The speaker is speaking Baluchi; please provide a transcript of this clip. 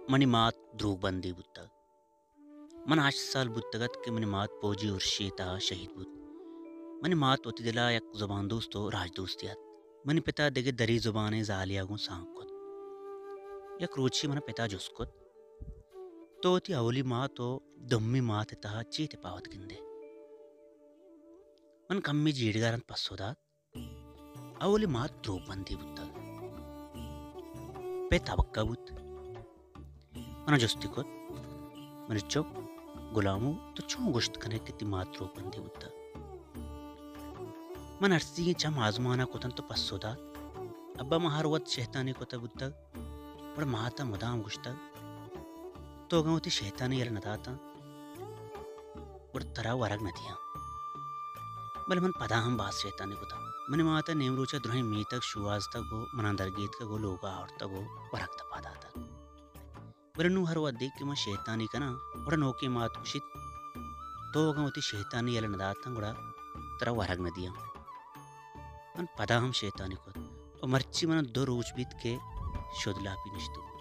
منی مات دروگ بندے بوتگ۔ من ہشت سال بوتگ ات کہ منی مات پوجی ارشی ءِ تہا شہید بوت۔ منی مات وتی دل ءَ یک زبان دوست ءُ راج دوستے ات۔ منی پت ءَ دگہ دری زبانیں زالے ءَ گوں سانگ کت۔ یک روچے من ءَ پت ءَ جست کت، تو وتی اولی مات ءُ دومی مات ءِ تہا چے تپاوت گندئے؟ من کمے جیڑگ ءَ رند پسو دات، اولی مات دروگ بندے بوتگ، پت ابکہ بوت۔ من ءَ جستی کت، منی چک گلامو، تو چون گوشت کنئے کہ تئی مات دروگ بندے بوتگ؟ من ارسیگیں چم آزمان ءَ کتنت ءُ پسو دات، ابا، من ہر وھد شیطانی کتگ بوتگ، گڑا مات ءَ مدام گوشتگ، تو اگاں وتی شیطانی یلہ نہ داتاں، گڑا ترا ورگ نہ دیاں۔ بلے من پدا ہم باز شیطانی کتگ۔ منی مات ءَ نیمروچ ءَ درہیں میتگ شوہازتگ ءُ من ءَ درگیتکگ ءُ لوگ ءَ آورتگ ءُ ورگ دپ ءَ داتگ۔ بلے نوں ہر وھدے کہ من شیطانی کناں، گڑا نوکیں مات گوشیت، تو اگاں وتی شیطانی یلہ نہ داتاں، گڑا ترا ورگ نہ دیاں۔ من پدا ہم شیطانی کت ءُ مرچی من ءَ دو روچ بیت کہ شد لاپی نشتگ۔